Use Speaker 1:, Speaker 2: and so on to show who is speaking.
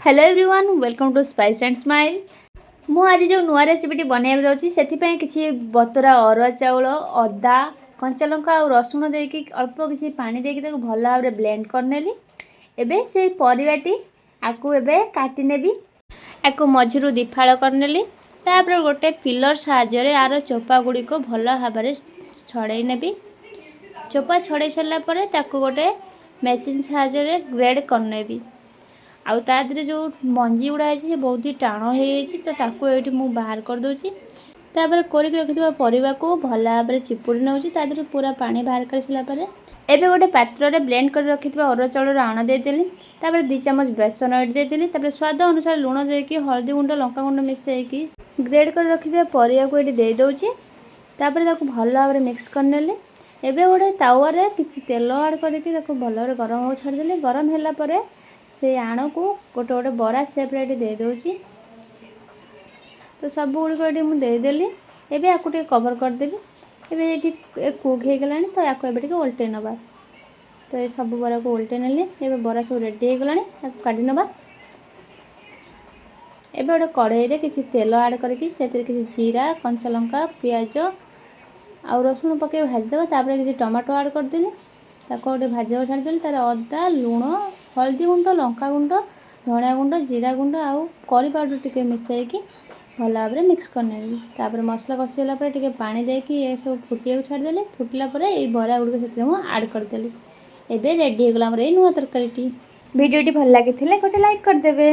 Speaker 1: Hello everyone, welcome to Spice and Smile. ମୁଁ ଆଜି ଯେଉଁ ନୂଆ ରେସିପିଟି ବନାଇବାକୁ ଯାଉଛି, ସେଥିପାଇଁ କିଛି ବତୁରା ଅରୁଆ ଚାଉଳ, ଅଦା, କଞ୍ଚା ଲଙ୍କା ଆଉ ରସୁଣ ଦେଇକି, ଅଳ୍ପ କିଛି ପାଣି ଦେଇକି ତାକୁ ଭଲ ଭାବରେ ବ୍ଲେଣ୍ଡ କରିନେଲି। ଏବେ ସେଇ ପରିବାଟି ଆକୁ ଏବେ କାଟି ନେବି। ଆକୁ ମଝିରୁ ଦିଫାଳ କରିନେଲି। ତାପରେ ଗୋଟେ ପିଲର ସାହାଯ୍ୟରେ ଆର ଚୋପା ଗୁଡ଼ିକ ଭଲ ଭାବରେ ଛଡ଼େଇ ନେବି। ଚୋପା ଛଡ଼େଇ ସାରିଲା ପରେ ତାକୁ ଗୋଟେ ମେସିନ୍ ସାହାଯ୍ୟରେ ଗ୍ରେଡ଼ କରିନେବି। ଆଉ ତା ଦେହରେ ଯେଉଁ ମଞ୍ଜି ଗୁଡ଼ା ହେଇଛି, ସେ ବହୁତ ହି ଟାଣ ହେଇଯାଇଛି, ତ ତାକୁ ଏଇଠି ମୁଁ ବାହାର କରିଦେଉଛି। ତାପରେ କୋରିକି ରଖିଥିବା ପରିବାକୁ ଭଲ ଭାବରେ ଚିପୁଡ଼ି ନେଉଛି। ତା ଦେହରୁ ପୁରା ପାଣି ବାହାର କରିସାରିଲା ପରେ ଏବେ ଗୋଟେ ପାତ୍ରରେ ବ୍ଲେଣ୍ଡ କରି ରଖିଥିବା ଅରୁଆ ଚାଉଳର ଆଣ ଦେଇଦେଲି। ତାପରେ 2 ଚାମଚ ବେସନ ଏଠି ଦେଇଦେଲି। ତାପରେ ସ୍ୱାଦ ଅନୁସାରେ ଲୁଣ ଦେଇକି, ହଳଦୀ ଗୁଣ୍ଡ, ଲଙ୍କା ଗୁଣ୍ଡ ମିଶାଇକି ଗ୍ରେଡ଼ କରି ରଖିଥିବା ପରିବାକୁ ଏଠି ଦେଇଦେଉଛି। ତାପରେ ତାକୁ ଭଲ ଭାବରେ ମିକ୍ସ କରିନେଲି। ଏବେ ଗୋଟେ ତାୱାରେ କିଛି ତେଲ ଆଡ଼୍ କରିକି ତାକୁ ଭଲ ଭାବରେ ଗରମ ହେବାକୁ ଛାଡ଼ିଦେଲି। ଗରମ ହେଲା ପରେ ସେଇ ଆଣକୁ ଗୋଟେ ଗୋଟେ ବରା ସେପ୍ରେ ଏଠି ଦେଇଦେଉଛି। ତ ସବୁ ଗୁଡ଼ିକ ଏଠି ମୁଁ ଦେଇଦେଲି। ଏବେ ୟାକୁ ଟିକେ କଭର୍ କରିଦେବି। ଏବେ ଏଇଠି କୁକ୍ ହେଇଗଲାଣି, ତ ୟାକୁ ଏବେ ଟିକେ ଓଲଟେଇ ନେବା। ତ ଏ ସବୁ ବରାକୁ ଓଲଟେଇ ନେଲି। ଏବେ ବରା ସବୁ ରେଡ଼ି ହେଇଗଲାଣି, ୟାକୁ କାଢ଼ି ନେବା। ଏବେ ଗୋଟେ କଢ଼େଇରେ କିଛି ତେଲ ଆଡ଼୍ କରିକି ସେଥିରେ କିଛି ଜିରା, କଞ୍ଚା ଲଙ୍କା, ପିଆଜ ଆଉ ରସୁଣ ପକାଇ ଭାଜିଦେବା। ତାପରେ କିଛି ଟମାଟୋ ଆଡ଼୍ କରିଦେଲି। ତାକୁ ଗୋଟେ ଭାଜିବାକୁ ଛାଡ଼ିଦେଲି। ତାର ଅଦା, ଲୁଣ, ହଳଦୀ ଗୁଣ୍ଡ, ଲଙ୍କା ଗୁଣ୍ଡ, ଧଣିଆ ଗୁଣ୍ଡ, ଜିରା ଗୁଣ୍ଡ ଆଉ କରି ପାଉଡ଼ର ଟିକେ ମିଶାଇକି ଭଲ ଭାବରେ ମିକ୍ସ କରିନେବି। ତାପରେ ମସଲା କଷିଗଲା ପରେ ଟିକେ ପାଣି ଦେଇକି ଏସବୁ ଫୁଟିବାକୁ ଛାଡ଼ିଦେଲି। ଫୁଟିଲା ପରେ ଏଇ ବରା ଗୁଡ଼ିକ ସେଥିରେ ମୁଁ ଆଡ଼୍ କରିଦେଲି। ଏବେ ରେଡ଼ି ହେଇଗଲା ଆମର ଏଇ ନୂଆ ତରକାରୀଟି। ଭିଡ଼ିଓଟି ଭଲ ଲାଗିଥିଲେ ଗୋଟେ ଲାଇକ୍ କରିଦେବେ।